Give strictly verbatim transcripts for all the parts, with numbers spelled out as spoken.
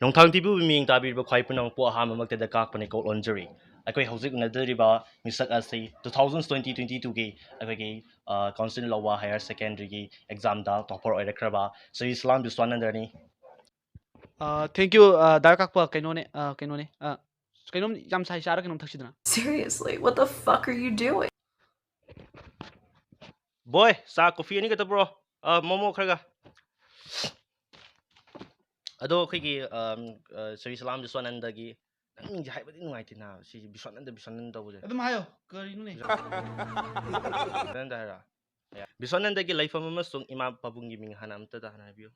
ꯅꯣꯡꯊꯥꯡ ꯇꯤꯚꯤꯕꯨ ꯃꯤꯌꯦꯡ ꯇꯥꯕꯤꯔꯤꯕ ꯈ꯭ꯋꯥꯏ ꯄꯨꯝꯅꯃꯛꯄꯨ ꯑꯍꯥꯟꯕꯃꯛꯇꯗ ꯀꯥꯛꯄꯅꯤ ꯀꯣꯛ ꯂꯣꯟꯖꯔꯤ꯫ ꯑꯩꯈꯣꯏ ꯍꯧꯖꯤꯛ ꯎꯅꯗꯣꯔꯤꯕ ꯃꯤꯁꯛ ꯑꯁꯤ two thousand twenty twenty two ꯒꯤ ꯑꯩꯈꯣꯏꯒꯤ, ꯑ, ꯀꯥꯎꯟꯁꯤꯜ ꯂꯧꯕ ꯍꯥꯌꯔ ꯁꯦꯀꯦꯟꯗꯔꯤꯒꯤ ꯑꯦꯛꯖꯥꯝꯗ ꯇꯣꯄꯔ ꯑꯣꯏꯔꯛꯈ꯭ꯔꯕ ꯁ꯭ꯔꯤ ꯁꯂꯥꯝ ꯕꯤꯁ꯭ꯋꯥꯅꯟꯗꯅꯤ꯫ ꯑ, thank you, ꯑ, ꯗꯥ ꯀꯥꯛꯄ, ꯀꯩꯅꯣꯅꯦ, ꯑ, ꯀꯩꯅꯣꯅꯦ, ꯑ, ꯀꯩꯅꯣꯝ ꯌꯥꯝ ꯁꯥꯏ, ꯆꯥꯔ ꯀꯩꯅꯣꯝ ꯊꯛꯁꯤꯗꯅ꯫ Seriously, what the fuck are you doing? ꯕꯣꯏ, ꯆꯥ ꯀꯣꯐꯤ ꯑꯅꯤ ꯈꯛꯇ ꯄꯨꯔꯛꯑꯣ꯫ ꯑ, ꯃꯣꯃꯣ ꯈꯔꯒ꯫ ꯑꯗꯣ ꯑꯩꯈꯣꯏꯒꯤ, ꯑꯝ, ꯑ, ꯁ꯭ꯔꯤ ꯁꯂꯥꯝ ꯕꯤꯁ꯭ꯋꯥꯅꯟꯗꯒꯤ, ꯅꯪ ꯃꯤꯡꯁꯦ ꯍꯥꯏꯕꯗꯤ ꯅꯨꯡꯉꯥꯏꯇꯦ ꯅꯥꯕ, ꯁꯤꯁꯦ ꯕꯤꯁ꯭ꯋꯥꯅꯟꯗ, ꯕꯤꯁ꯭ꯋꯥꯅꯟꯗ ꯇꯧꯕꯁꯦ꯫ ꯑꯗꯨꯝ ꯍꯥꯏꯌꯣ, ꯀꯔꯤꯅꯣꯅꯦ? ꯕꯤꯁ꯭ꯋꯥꯅꯟꯗ ꯍꯥꯏꯔꯣ? ꯕꯤꯁ꯭ꯋꯥꯅꯟꯗꯒꯤ ꯂꯩꯐꯝ ꯑꯃꯁꯨꯡ ꯏꯃꯥ ꯄꯥꯕꯨꯡꯒꯤ ꯃꯤꯡ ꯍꯥꯟꯅ ꯑꯝꯇꯗ ꯍꯥꯟꯅ ꯍꯥꯏꯕꯤꯌꯨ꯫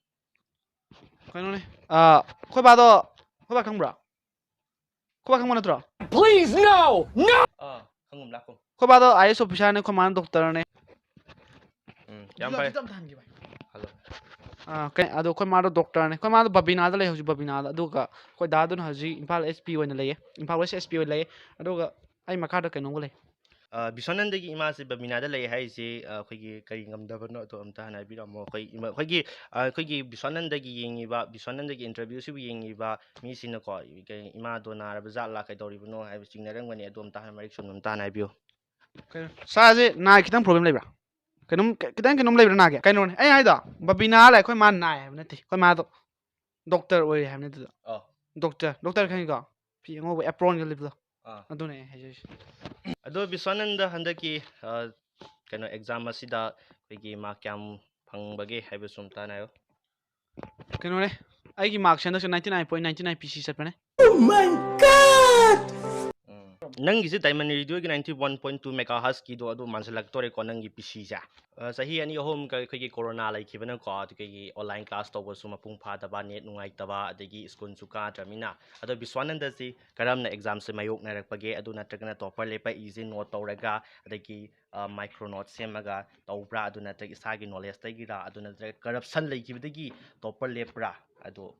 ꯀꯩꯅꯣꯅꯦ, ꯑ, ꯑꯩꯈꯣꯏ ꯕꯥꯗꯣ, ꯑꯩꯈꯣꯏ ꯕꯥ ꯈꯪꯕ꯭ꯔꯥ? ꯑꯩꯈꯣꯏ ꯕꯥ ꯈꯪꯕ ꯅꯠꯇ꯭ꯔꯣ? Please, no! No! ꯑꯥ, ꯈꯪꯒꯨꯝ ꯂꯥꯛꯀꯨꯝ꯫ ꯑꯩꯈꯣꯏ ꯕꯥꯗꯣ IAS officer ꯅꯦ, ꯑꯩꯈꯣꯏ ꯃꯥꯅ doctor ꯅꯦ꯫ ꯎꯝ, ꯌꯥꯝ ꯐꯩ꯫ ꯈꯤꯇꯪ ꯑꯝꯇ ꯍꯟꯒꯦ ꯚꯥꯏ꯫ ꯍꯜꯂꯣ꯫ ꯑꯥ, ꯀꯩ-, ꯑꯗꯣ ꯑꯩꯈꯣꯏ ꯃꯥꯗꯣ doctor ꯅꯦ꯫ ꯑꯩꯈꯣꯏ ꯃꯥꯗꯣ ꯕꯕꯤꯅꯥꯗ ꯂꯩ ꯍꯧꯖꯤꯛ, ꯕꯕꯤꯅꯥꯗ꯫ ꯑꯗꯨꯒ ꯑꯩꯈꯣꯏ ꯗꯥꯗꯨꯅ ꯍꯧꯖꯤꯛ ꯏꯝꯐꯥꯜ SP ꯑꯣꯏꯅ ꯂꯩꯌꯦ, ꯏꯝꯐꯥꯜ West SP ꯑꯣꯏꯅ ꯂꯩꯌꯦ꯫ ꯑꯗꯨꯒ ꯑꯩ ꯃꯈꯥꯗ ꯀꯩꯅꯣꯝꯒ ꯂꯩ꯫ ꯑ, ꯕꯤꯁ꯭ꯋꯥꯅꯟꯗꯒꯤ ꯏꯃꯥꯁꯦ ꯕꯕꯤꯅꯥꯗ ꯂꯩ ꯍꯥꯏꯔꯤꯁꯦ, ꯑ, ꯑꯩꯈꯣꯏꯒꯤ ꯀꯔꯤ ꯉꯝꯗꯕꯅꯣ ꯑꯗꯣ ꯑꯝꯇ ꯍꯥꯟꯅ ꯍꯥꯏꯕꯤꯔꯝꯃꯣ꯫ ꯑꯩꯈꯣꯏ ꯏꯃꯥ-, ꯑꯩꯈꯣꯏꯒꯤ, ꯑ, ꯑꯩꯈꯣꯏꯒꯤ ꯕꯤꯁ꯭ꯋꯥꯅꯟꯗꯒꯤ ꯌꯦꯡꯉꯤꯕ, ꯕꯤꯁ꯭ꯋꯥꯅꯟꯗꯒꯤ interview ꯁꯤꯕꯨ ꯌꯦꯡꯉꯤꯕ ꯃꯤꯁꯤꯡꯅꯀꯣ, ꯀꯩ, ꯏꯃꯥꯗꯣ ꯅꯥꯔꯕ ꯖꯥꯠꯂꯥ, ꯀꯩꯗꯧꯔꯤꯕꯅꯣ ꯍꯥꯏꯕ ꯆꯤꯡꯅꯔꯝꯒꯅꯤ꯫ ꯑꯗꯣ ꯑꯝꯇ ꯍꯥꯟꯅ ꯃꯔꯤꯛ ꯆꯨꯝꯅ ꯑꯝꯇ ꯍꯥꯟꯅ ꯍꯥꯏꯕꯤꯌꯨ꯫ ꯀꯩꯅꯣ, ꯁꯥꯁꯦ ꯅꯥꯏ ꯈꯤꯇꯪ problem ꯂꯩꯕ꯭ꯔꯥ? ꯀꯩꯅꯣꯝ, ꯈꯤꯇꯪ ꯀꯩꯅꯣꯝ ꯂꯩꯕ꯭ꯔꯥ ꯅꯥꯒꯦ? ꯀꯩꯅꯣꯅꯦ, ꯑꯩ ꯍꯥꯏꯗꯣ, ꯕꯕꯤꯅꯥ ꯂꯩ, ꯑꯩꯈꯣꯏ ꯃꯥ ꯅꯥꯏ ꯍꯥꯏꯕ ꯅꯠꯇꯦ꯫ ꯑꯩꯈꯣꯏ ꯃꯥꯗꯣ doctor ꯑꯣꯏꯔꯦ ꯍꯥꯏꯕꯅꯤ ꯑꯗꯨꯗ꯫ ꯑꯥ꯫ Doctor, doctor ꯈꯪꯉꯤꯀꯣ? ꯐꯤ ꯑꯉꯧꯕ apron ꯒ ꯂꯤꯠꯄꯗꯣ꯫ ꯑꯥ꯫ ꯑꯗꯨꯅꯦ ꯑꯩ ꯍꯥꯏꯖꯔꯤꯁꯦ꯫ ꯑꯗꯣ ꯕꯤꯁ꯭ꯋꯥꯅꯟꯗ ꯍꯟꯗꯛꯀꯤ, ꯑ, ꯀꯩꯅꯣ, exam ꯑꯁꯤꯗ ꯑꯩꯈꯣꯏꯒꯤ mark ꯀꯌꯥꯝ ꯐꯪꯕꯒꯦ ꯍꯥꯏꯕꯁꯨ ꯑꯝꯇ ꯍꯥꯏꯌꯣ꯫ ꯀꯩꯅꯣꯅꯦ, ꯑꯩꯒꯤ mark ꯁꯦ ꯍꯟꯗꯛꯁꯦ ninety nine point nine nine P C ꯆꯠꯄꯅꯦ꯫ Oh my God! ꯎꯝ꯫ ꯅꯪꯒꯤꯁꯦ Diamond Radio ꯒꯤ ninety one point two megahertz ꯀꯤꯗꯣ ꯑꯗꯨ ꯃꯥꯟꯁꯤꯜꯂꯛꯇꯣꯔꯦꯀꯣ, ꯅꯪꯒꯤ P C ꯁꯦ꯫ ꯑ, ꯆꯍꯤ ꯑꯅꯤ ꯑꯍꯨꯝ ꯀ-, ꯑꯩꯈꯣꯏꯒꯤ corona ꯂꯩꯈꯤꯕꯅꯀꯣ, ꯑꯗꯨꯒꯤ online class ꯇꯧꯕꯁꯨ ꯃꯄꯨꯡ ꯐꯥꯗꯕ, net ꯅꯨꯡꯉꯥꯏꯇꯕ, ꯑꯗꯒꯤ ꯁ꯭ꯀꯨꯜꯁꯨ ꯀꯥꯗ꯭ꯔꯃꯤꯅ꯫ ꯑꯗꯣ ꯕꯤꯁ꯭ꯋꯥꯅꯟꯗꯁꯤ ꯀꯔꯝꯅ exam ꯁꯦ ꯃꯥꯌꯣꯛꯅꯔꯛꯄꯒꯦ? ꯑꯗꯨ ꯅꯠꯇ꯭ꯔꯒꯅ topper ꯂꯦꯞꯄꯛꯏꯁꯦ note ꯇꯧꯔꯒ, ꯑꯗꯒꯤ, ꯑ, micro note ꯁꯦꯝꯃꯒ ꯇꯧꯕ꯭ꯔꯥ? ꯑꯗꯨ ꯅꯠꯇ꯭ꯔꯒ ꯏꯁꯥꯒꯤ knowledge ꯇꯒꯤꯔꯥ? ꯑꯗꯨ ꯅꯠꯇ꯭ꯔꯒ corruption ꯂꯩꯈꯤꯕꯗꯒꯤ topper ꯂꯦꯞꯄ꯭ꯔꯥ? ꯑꯗꯨ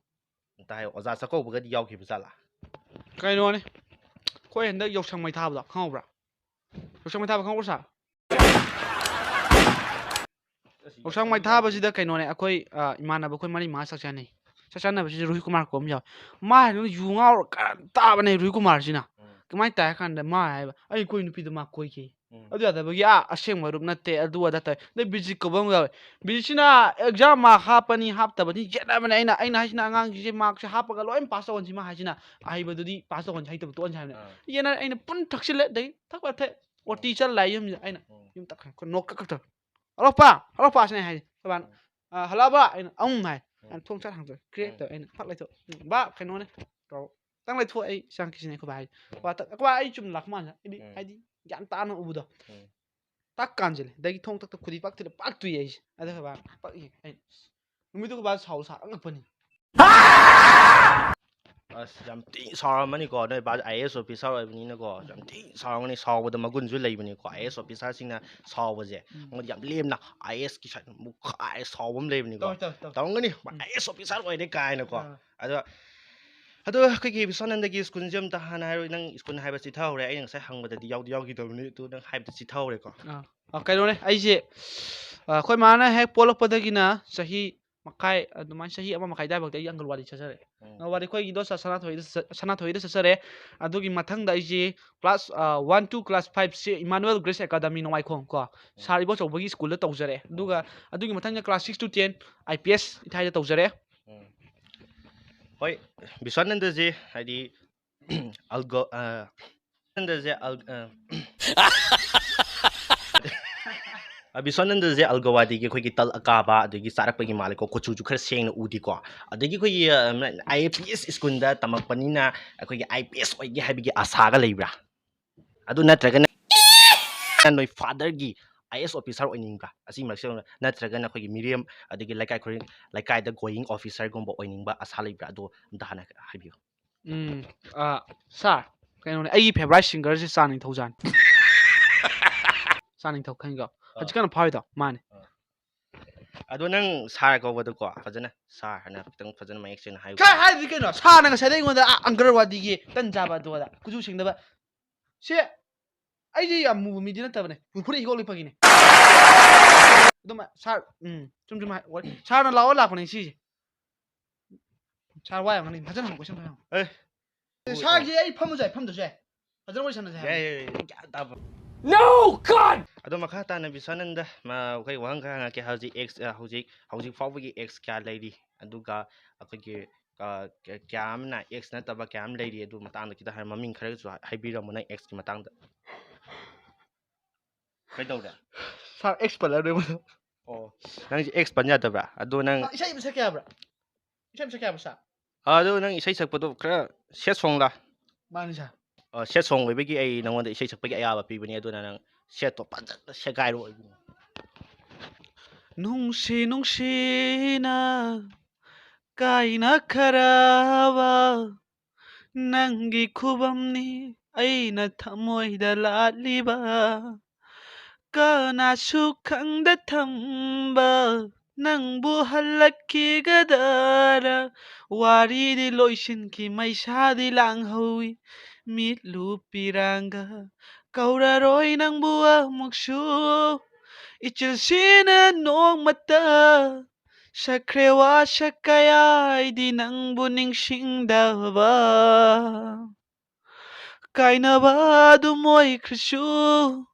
ꯑꯝꯇ ꯍꯥꯏꯌꯣ꯫ ꯑꯣꯖꯥ ꯆꯥꯛꯀꯧꯕꯒꯗꯤ ꯌꯥꯎꯈꯤꯕ ꯖꯥꯠꯂꯥ? ꯀꯩꯅꯣꯅꯦ, ꯑꯩꯈꯣꯏ ꯍꯟꯗꯛ ꯌꯥꯎꯁꯪ ꯃꯩ ꯊꯥꯕꯗꯣ ꯈꯪꯍꯧꯕ꯭ꯔꯥ? ꯌꯥꯎꯁꯪ ꯃꯩ ꯊꯥꯕ ꯈꯪꯍꯧꯕ꯭ꯔꯥ, sir? ꯌꯥꯎꯁꯪ ꯃꯩ ꯊꯥꯕꯁꯤꯗ ꯀꯩꯅꯣꯅꯦ, ꯑꯩꯈꯣꯏ, ꯑ, ꯏꯃꯥꯟꯅꯕ ꯑꯩꯈꯣꯏ ꯃꯔꯤ ꯃꯉꯥ ꯆꯥꯛ ꯆꯥꯅꯩ꯫ ꯆꯥꯛ ꯆꯥꯅꯕꯁꯤꯗ ꯔꯣꯍꯤꯠ ꯀꯨꯃꯥꯔ ꯀꯧꯕ ꯑꯃ ꯌꯥꯎꯋꯦ꯫ ꯃꯥ ꯍꯥꯏꯅ ꯌꯨ ꯉꯥꯎꯔ ꯀꯟꯅ ꯇꯥꯕꯅꯦ ꯔꯣꯍꯤꯠ ꯀꯨꯃꯥꯔꯁꯤꯅ꯫ ꯎꯝ꯫ ꯀꯃꯥꯏꯅ ꯇꯥꯏ ꯍꯥꯏ ꯀꯥꯟꯗ ꯃꯥ ꯍꯥꯏꯕ, "ꯑꯩ ꯀꯣꯏ ꯅꯨꯄꯤꯗꯣ ꯃꯥ ꯀꯣꯏꯈꯤ꯫ ꯎꯝ꯫ ꯑꯗꯨ ꯌꯥꯗꯕꯒꯤ ꯑꯥ ꯑꯁꯦꯡꯕ ꯃꯔꯨꯞ ꯅꯠꯇꯦ, ꯑꯗꯨ ꯑꯗꯥ ꯇꯧꯋꯦ"꯫ ꯑꯗꯩ ꯕꯤꯖꯤꯠ ꯀꯧꯕ ꯑꯃ ꯌꯥꯎꯋꯦ꯫ ꯕꯤꯖꯤꯠꯁꯤꯅ exam mark ꯍꯥꯞꯄꯅꯤ ꯍꯥꯞꯇꯕꯅꯤ ꯌꯦꯠꯅꯕꯅꯦ꯫ ꯑꯩꯅ, ꯑꯩꯅ ꯍꯥꯏꯁꯤꯅ ꯑꯉꯥꯡꯁꯤꯡꯁꯦ markꯁꯦ ꯍꯥꯞꯄꯒ ꯂꯣꯏ pass ꯇꯧꯍꯟꯁꯤ, ꯃꯥ ꯍꯥꯏꯁꯤꯅ ꯑꯍꯩꯕꯗꯨꯗꯤ pass ꯇꯧꯍꯟꯁꯤ, ꯍꯩꯇꯕ ꯇꯣꯛꯍꯟꯁꯤ ꯍꯥꯏꯕꯅꯦ꯫ ꯑꯥ꯫ ꯌꯦꯠꯅꯔꯦ, ꯑꯩꯅ ꯄꯨꯟ ꯊꯛꯆꯤꯜꯂꯦ, ꯑꯗꯩ ꯊꯛꯄ ꯊꯛꯑꯦ, OT ꯆꯠ ꯂꯥꯛꯑꯦ ꯌꯨꯝꯁꯤꯗ꯫ ꯑꯩꯅ ꯎꯝ꯫ ꯌꯨꯝ ꯇꯛꯈ꯭ꯔꯦ, ꯈꯣꯏ ꯅꯣꯛ ꯀꯛ ꯀꯛ ꯇꯧꯔꯦ꯫ "ꯍꯜꯂꯣ ꯄꯥ, ꯍꯜꯂꯣ ꯄꯥ" ꯁꯤꯅꯦ ꯑꯩ ꯍꯥꯏꯁꯦ꯫ ꯑꯩꯈꯣꯏ ꯕꯥꯅ, ꯎꯝ꯫ "ꯑꯥ, ꯍꯜꯂꯛꯑꯕ?" ꯑꯩꯅ, "ꯎꯝ" ꯍꯥꯏ꯫ ꯎꯝ꯫ ꯑꯩꯅ ꯊꯣꯡ ꯁꯠ ꯍꯥꯡꯗꯣꯛꯑꯦ, ꯀ꯭ꯔꯦꯛ ꯎꯝ꯫ ꯇꯧꯔꯦ꯫ ꯑꯩꯅ ꯐꯛ ꯂꯩꯊꯣꯛ, "ꯎꯝ, ꯕꯥ, ꯀꯩꯅꯣꯅꯦ" ꯀꯧꯔ꯫ "ꯈꯤꯇꯪ ꯂꯩꯊꯣꯛ, ꯑꯩ ꯆꯪꯉꯛꯈꯤꯁꯤꯅꯦ" ꯑꯩꯈꯣꯏ ꯕꯥ ꯍꯥꯏꯁꯦ꯫ ꯎꯝ꯫ ꯑꯩꯈꯣꯏ ꯕꯥ ꯇꯛ-, ꯑꯩꯈꯣꯏ ꯕꯥ ꯑꯩ ꯆꯨꯝꯅ ꯂꯥꯛꯄ ꯃꯥꯟꯁꯤꯅ, ꯑꯩꯗꯤ ꯎꯝ꯫ ꯍꯥꯏꯗꯤ ꯒ꯭ꯌꯥꯟ ꯇꯥꯅ ꯎꯕꯗꯣ꯫ ꯎꯝ꯫ ꯇꯛ ꯀꯥꯟꯁꯤꯜꯂꯦ꯫ ꯑꯗꯒꯤ ꯊꯣꯡ ꯇꯛꯇ ꯈꯨꯗꯤ ꯄꯛ ꯊꯤꯜꯂ ꯄꯛ ꯇꯨꯏ ꯑꯩꯁꯦ꯫ ꯑꯗ ꯑꯩꯈꯣꯏ ꯕꯥ ꯄꯛ ꯌꯦꯡ-, ꯑꯩꯅ, ꯅꯨꯃꯤꯠꯇꯨ ꯑꯩꯈꯣꯏ ꯕꯥ ꯁꯥꯎ ꯁꯥꯎꯔꯛꯑꯉꯛꯄꯅꯤ꯫ ꯑꯁ, ꯌꯥꯝ ꯊꯤ ꯁꯥꯎꯔꯝꯃꯅꯤꯀꯣ, ꯅꯣꯏ ꯕꯥ IAS officer ꯑꯣꯏꯕꯅꯤꯅꯀꯣ, ꯌꯥꯝ ꯊꯤ ꯁꯥꯎꯔꯝꯒꯅꯤ꯫ ꯁꯥꯎꯕꯗ ꯃꯒꯨꯟꯁꯨ ꯂꯩꯕꯅꯤ꯫ ꯀꯣ, IAS officerꯁꯤꯡꯅ ꯁꯥꯎꯕꯁꯦ, ꯎꯝ꯫ ꯃꯣꯏꯗꯤ ꯌꯥꯝ ꯂꯦꯝꯅ IASꯀꯤ ꯁꯥꯏꯠ ꯃꯨꯛꯈꯥꯏ ꯁꯥꯎꯕ ꯑꯃ ꯂꯩꯕꯅꯤꯀꯣ꯫ ꯇꯧꯋꯦ, ꯇꯧꯋꯦ, ꯇꯧꯋꯦ꯫ ꯇꯧꯔꯝꯒꯅꯤ, ꯎꯝ꯫ IAS officer ꯑꯣꯏꯔꯦ ꯀꯥꯏꯅꯀꯣ꯫ ꯑꯥ꯫ ꯑꯗꯣ, ꯑꯗꯣ ꯑꯩꯈꯣꯏꯒꯤ ꯕꯤꯁ꯭ꯋꯥꯅꯟꯗꯒꯤ ꯁ꯭ꯀꯨꯜꯁꯦ ꯑꯝꯇ ꯍꯥꯟꯅ ꯍꯥꯏꯔꯣ꯫ ꯅꯪ ꯁ꯭ꯀꯨꯜ ꯍꯥꯏꯕ ꯆꯤꯊꯍꯧꯔꯦ, ꯑꯩꯅ ꯉꯁꯥꯏ ꯍꯪꯕꯗꯗꯤ ꯌꯥꯎꯗꯤ ꯌꯥꯎꯈꯤꯗꯕꯅꯤ, ꯑꯗꯨ ꯅꯪ ꯍꯥꯏꯕꯗ ꯆꯤꯊꯍꯧꯔꯦꯀꯣ꯫ ꯑꯥ꯫ ꯑꯥ, ꯀꯩꯅꯣꯅꯦ, ꯑꯩꯁꯦ, ꯑꯥ, ꯑꯩꯈꯣꯏ ꯃꯥꯅ ꯍꯦꯛ ꯄꯣꯛꯂꯛꯄꯗꯒꯤꯅ ꯆꯍꯤ ꯃꯈꯥꯏ, ꯑꯗꯨꯃꯥꯏꯅ ꯆꯍꯤ ꯑꯃ ꯃꯈꯥꯏ ꯑꯗꯥꯏꯐꯥꯎꯗꯤ ꯑꯩ ꯑꯪꯒꯜꯋꯥꯗꯤ ꯆꯠꯆꯔꯦ꯫ ꯎꯝ꯫ ꯑꯪꯒꯜꯋꯥꯗꯤ ꯑꯩꯈꯣꯏꯒꯤ ꯏꯗꯣꯝꯆꯥ ꯁꯅꯥꯊꯣꯏꯗ ꯆꯠ-, ꯁꯅꯥꯊꯣꯏꯗ ꯆꯠꯆꯔꯦ꯫ ꯑꯗꯨꯒꯤ ꯃꯊꯪꯗ ꯑꯩꯁꯦ class, ꯑ, one to class fiveꯁꯦ Emmanuel Grace Academy ꯅꯋꯥꯏꯈꯣꯡ ꯀꯣ, ꯎꯝ꯫ Sir ꯏꯕꯣꯆꯧꯕꯒꯤ ꯁ꯭ꯀꯨꯜꯗ ꯇꯧꯖꯔꯦ꯫ ꯑꯗꯨꯒ ꯎꯝ꯫ ꯑꯗꯨꯒꯤ ꯃꯊꯪꯗ class six to ten IPS ꯏꯊꯥꯏꯗ ꯇꯧꯖꯔꯦ꯫ ꯎꯝ꯫ ꯍꯣꯏ, ꯕꯤꯁ꯭ꯋꯥꯅꯟꯗꯁꯦ ꯍꯥꯏꯗꯤ ꯑꯜꯒꯣ-, ꯑ, ꯕꯤꯁ꯭ꯋꯥꯅꯟꯗꯁꯦ ꯑꯜ-, ꯑ, ꯑ, ꯕꯤꯁ꯭ꯋꯥꯅꯟꯗꯁꯦ ꯑꯜꯒꯋꯥꯗꯤꯒꯤ ꯑꯩꯈꯣꯏꯒꯤ ꯇꯜ ꯑꯀꯥꯕ, ꯑꯗꯒꯤ ꯆꯥꯔꯛꯄꯒꯤ ꯃꯥꯜꯂꯦꯀꯣ, ꯀꯨꯆꯨꯁꯨ ꯈꯔ ꯁꯦꯡꯅ ꯎꯗꯦꯀꯣ꯫ ꯑꯗꯒꯤ ꯑꯩꯈꯣꯏꯒꯤ, ꯑ, IAS ꯁ꯭ꯀꯨꯜꯗ ꯇꯝꯃꯛꯄꯅꯤꯅ ꯑꯩꯈꯣꯏꯒꯤ IPS ꯑꯣꯏꯒꯦ ꯍꯥꯏꯕꯒꯤ ꯑꯁꯥꯒ ꯂꯩꯕ꯭ꯔꯥ? ꯑꯗꯨ ꯅꯠꯇ꯭ꯔꯒꯅ ꯅꯣꯏ fatherꯒꯤ IAS officer ꯑꯣꯏꯅꯤꯡꯕ꯭ꯔꯥ? ꯑꯁꯤ ꯃꯔꯛꯁꯤꯗ ꯅꯠꯇ꯭ꯔꯒꯅ ꯑꯩꯈꯣꯏꯒꯤ ꯃꯤꯔꯦꯝ ꯑꯗꯒꯤ ꯂꯩꯀꯥꯏ ꯈꯨꯗꯤꯡ-, ꯂꯩꯀꯥꯏꯗ going officerꯒꯨꯝꯕ ꯑꯣꯏꯅꯤꯡꯕ ꯑꯁꯥ ꯂꯩꯕ꯭ꯔꯥ? ꯑꯗꯨ ꯑꯝꯇ ꯍꯥꯟꯅ ꯍꯥꯏꯕꯤꯌꯨ꯫ ꯎꯝ, ꯑ, sir, ꯀꯩꯅꯣꯅꯦ, ꯑꯩꯒꯤ favourite singerꯁꯦ ꯆꯥ ꯅꯤꯡꯊꯧꯖꯥꯅꯤ꯫ ꯆꯥ ꯅꯤꯡꯊꯧ ꯈꯪꯉꯤꯀꯣ? ꯑꯥ꯫ ꯍꯧꯖꯤꯛ ꯀꯟꯅ ꯐꯥꯎꯔꯤꯗꯣ ꯃꯥꯅꯦ꯫ ꯑꯥ꯫ ꯑꯗꯣ ꯅꯪ sir ꯀꯧꯕꯗꯀꯣ, ꯐꯖꯅ sir ꯍꯥꯏꯅ ꯈꯤꯇꯪ ꯐꯖꯅ ꯃꯌꯦꯛ ꯁꯦꯡꯅ ꯍꯥꯏꯌꯨ꯫ ꯀꯥꯏ ꯍꯥꯏꯗꯤ ꯀꯩꯅꯣ? Sirꯅ ꯉꯁꯥꯏꯗꯩ ꯑꯩꯉꯣꯟꯗ, ꯑꯥ, ꯑꯪꯒꯔꯋꯥꯗꯤꯒꯤ ꯇꯟ ꯆꯥꯕ ꯑꯗꯨ ꯑꯗꯥ, ꯀꯨꯆꯨ ꯁꯦꯡꯗꯕ꯫ ꯁꯦ, ꯑꯩꯁꯦ ꯌꯥꯝ ꯃꯨꯕ ꯃꯤꯗꯤ ꯅꯠꯇꯕꯅꯦ꯫ ꯐꯨꯔꯤꯠ ꯍꯤꯒꯣꯛ ꯂꯤꯠꯄꯒꯤꯅꯦ꯫ ꯑꯗꯨꯝ, sir, ꯎꯝ, ꯆꯨꯝ ꯆꯨꯝ ꯍꯥꯏ, ꯋꯥꯔꯤ, sirꯅ ꯂꯥꯛꯑꯣ ꯂꯥꯛꯄꯅꯦ ꯁꯤꯁꯦ꯫ ꯁꯥꯔ ꯋꯥ ꯌꯥꯝ ꯉꯥꯡꯅꯤꯡ꯫ ꯐꯖꯅ ꯍꯪꯉꯨ, ꯀꯣꯏꯁꯟ ꯐꯖꯅ ꯍꯪꯉꯨ꯫ ꯑꯦ꯫ ꯁꯥꯔꯒꯤ ꯑꯩ ꯐꯝꯃꯁꯨ ꯌꯥꯏ, ꯐꯝꯗ꯭ꯔꯁꯨ ꯌꯥꯏ꯫ ꯐꯖꯅ ꯋꯥꯔꯤ ꯁꯥꯟꯅꯁꯦ ꯍꯥꯏꯕ꯫ ꯌꯥꯏ, ꯌꯥꯏ, ꯌꯥꯏ, ꯒ꯭ꯌꯥꯟ ꯇꯥꯕ꯫ No, God! ꯑꯗꯣ ꯃꯈꯥ ꯇꯥꯅ ꯕꯤꯁ꯭ꯋꯥꯅꯟꯗ, ꯃꯥ, ꯑꯩꯈꯣꯏ ꯋꯥꯍꯪ ꯈꯔ ꯍꯪꯉꯛꯀꯦ꯫ ꯍꯧꯖꯤꯛ ꯑꯦꯛꯁ, ꯑ, ꯍꯧꯖꯤꯛ, ꯍꯧꯖꯤꯛ ꯐꯥꯎꯕꯒꯤ ꯑꯦꯛꯁ ꯀꯌꯥ ꯂꯩꯔꯤ? ꯑꯗꯨꯒ ꯑꯩꯈꯣꯏꯒꯤ, ꯑ, ꯀ-, ꯀꯌꯥ ꯑꯃꯅ ꯑꯦꯛꯁ ꯅꯠꯇꯕ ꯀꯌꯥ ꯑꯃ ꯂꯩꯔꯤ? ꯑꯗꯨ ꯃꯇꯥꯡꯗ ꯈꯤꯇꯪ ꯍꯥꯏ-, ꯃꯃꯤꯡ ꯈꯔꯁꯨ ꯍꯥꯏ-, ꯍꯥꯏꯕꯤꯔꯝꯃꯣ ꯅꯪ ꯑꯦꯛꯁꯀꯤ ꯃꯇꯥꯡꯗ꯫ ꯀꯩꯗꯧꯔꯦ? ꯁꯥꯔ ꯑꯦꯛꯁ ꯄꯜꯂꯔꯣꯏ ꯃꯗꯨ꯫ ꯑꯣ, ꯅꯪꯁꯦ ꯑꯦꯛꯁ ꯄꯟ ꯌꯥꯗꯕ꯭ꯔꯥ? ꯑꯗꯣ ꯅꯪ ꯁꯥꯔ, ꯏꯁꯩ ꯑꯃ ꯁꯛꯀꯦ ꯍꯥꯏꯕ꯭ꯔꯥ? ꯏꯁꯩ ꯑꯃ ꯁꯛꯀꯦ ꯍꯥꯏꯕ꯭ꯔꯥ ꯁꯥꯔ? ꯑꯗꯣ ꯅꯪ ꯏꯁꯩ ꯁꯛꯄꯗꯣ ꯈꯔ ꯁꯦꯠ ꯁꯣꯡꯂ? ꯃꯥꯅꯤ ꯁꯥꯔ꯫ ꯑ, ꯁꯦꯠ ꯁꯣꯡ ꯑꯣꯏꯕꯒꯤ ꯑꯩ ꯅꯉꯣꯟꯗ ꯏꯁꯩ ꯁꯛꯄꯒꯤ ꯑꯌꯥꯕ ꯄꯤꯕꯅꯤ, ꯑꯗꯨꯅ ꯅꯪ ꯁꯦꯠꯇꯣ ꯐꯖꯅ ꯁꯦꯒꯥꯏꯔꯣ ꯑꯣꯏꯕꯅꯤ꯫ ꯅꯨꯡꯁꯤ ꯅꯨꯡꯁꯤꯅ ꯀꯥꯏꯅꯈ꯭ꯔꯕ ꯅꯪꯒꯤ ꯈꯨꯕꯝꯅꯤ ꯑꯩꯅ ꯊꯃꯣꯏꯗ ꯂꯥꯠꯂꯤꯕ꯫ ꯀꯅꯥꯁꯨ ꯈꯪꯗ ꯊꯝꯕ ꯅꯪꯕꯨ ꯍꯜꯂꯛꯈꯤꯒꯗꯔ? ꯋꯥꯔꯤꯗꯤ ꯂꯣꯏꯁꯤꯟꯈꯤ, ꯃꯩꯁꯥꯗꯤ ꯂꯥꯡꯍꯧꯏ꯫ ꯃꯤꯠꯂꯨ ꯄꯤꯔꯥꯡꯒ ꯀꯧꯔꯔꯣꯏ ꯅꯪꯕꯨ ꯑꯃꯨꯛꯁꯨ꯫ ꯏꯆꯤꯜꯁꯤꯅ ꯅꯣꯡꯃꯇ ꯁꯛꯈ꯭ꯔꯦ ꯋꯥꯁꯛ ꯀꯌꯥ, ꯑꯩꯗꯤ ꯅꯪꯕꯨ ꯅꯤꯡꯁꯤꯡꯗꯕ꯫ ꯀꯥꯏꯅꯕ ꯑꯗꯨꯝ ꯑꯣꯏꯈ꯭ꯔꯁꯨ,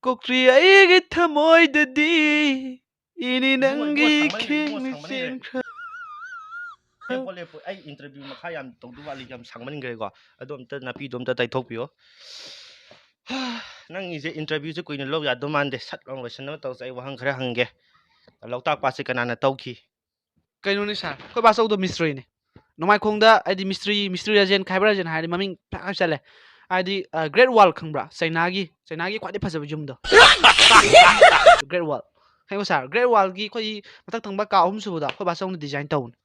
ꯀꯣꯛꯇ꯭ꯔꯤ ꯑꯩꯒꯤ ꯊꯃꯣꯏꯗꯗꯤ ꯏꯅꯤ ꯏꯕꯨꯡꯉꯣ, ꯅꯪꯒꯤ ꯏꯕꯨꯡꯉꯣ, ꯁꯥꯡꯃꯟꯈ꯭ꯔꯦ, ꯏꯕꯨꯡꯉꯣ, ꯈꯦꯡꯅ ꯁꯥꯡꯃꯟꯈ꯭ꯔꯦ꯫ ꯆꯦꯟꯈ꯭ꯔ꯫ ꯂꯦꯞꯄꯣ, ꯂꯦꯞꯄꯣ, ꯑꯩ ꯏꯟꯇꯔꯚꯤꯌꯨ ꯃꯈꯥ ꯌꯥꯝ ꯇꯧꯗꯧ ꯋꯥꯠꯂꯤ, ꯌꯥꯝ ꯁꯥꯡꯃꯟꯈ꯭ꯔꯦꯀꯣ꯫ ꯑꯗꯣ ꯑꯝꯇ ꯅꯥꯄꯤꯗꯣ ꯑꯝꯇ ꯇꯩꯊꯣꯛꯄꯤꯌꯣ꯫ ꯅꯪꯒꯤꯁꯦ ꯏꯟꯇꯔꯚꯤꯌꯨꯁꯦ ꯀꯨꯏꯅ ꯂꯧ ꯌꯥꯗꯧ ꯃꯥꯟꯗꯦ, ꯁꯠ ꯂꯥꯎ ꯂꯣꯏꯁꯟꯅꯕ ꯇꯧꯁꯦ꯫ ꯑꯩ ꯋꯥꯍꯪ ꯈꯔ ꯍꯪꯒꯦ꯫ ꯂꯣꯛꯇꯥꯛ ꯄꯥꯠꯁꯦ ꯀꯅꯥꯅ ꯇꯧꯈꯤ? ꯀꯩꯅꯣꯅꯦ ꯁꯥꯔ, ꯑꯩꯈꯣꯏ ꯕꯥꯆꯧꯗꯣ ꯃꯤꯁꯇ꯭ꯔꯤꯅꯦ꯫ ꯅꯣꯡꯃꯥꯏꯈꯣꯡꯗ ꯍꯥꯏꯗꯤ ꯃꯤꯁꯇ꯭ꯔꯤ, ꯃꯤꯁꯇ꯭ꯔꯤ ꯔꯥꯖꯦꯟ, ꯈꯥꯏꯕ ꯔꯥꯖꯦꯟ ꯍꯥꯏꯔꯗꯤ ꯃꯃꯤꯡ ꯐꯖꯅ ꯆꯠꯂꯦ꯫ ꯍꯥꯏꯗꯤ ꯒ꯭ꯔꯦꯠ ꯋꯥꯜ ꯈꯪꯕ꯭ꯔꯥ? ꯆꯩꯅꯥꯒꯤ, ꯆꯩꯅꯥꯒꯤ ꯈ꯭ꯋꯥꯏꯗꯩ ꯐꯖꯕ ꯌꯨꯝꯗꯣ꯫ ꯒ꯭ꯔꯦꯠ ꯋꯥꯜ꯫ ꯈꯪꯉꯣ ꯁꯥꯔ, ꯒ꯭ꯔꯦꯠ ꯋꯥꯜꯒꯤ ꯑꯩꯈꯣꯏꯒꯤ ꯃꯊꯛ ꯊꯪꯕ ꯀꯥ ꯑꯍꯨꯝ ꯁꯨꯕꯗꯣ ꯑꯩꯈꯣꯏ ꯕꯥꯆꯧꯅ ꯗꯤꯖꯥꯏꯟ ꯇꯧꯕꯅꯦ꯫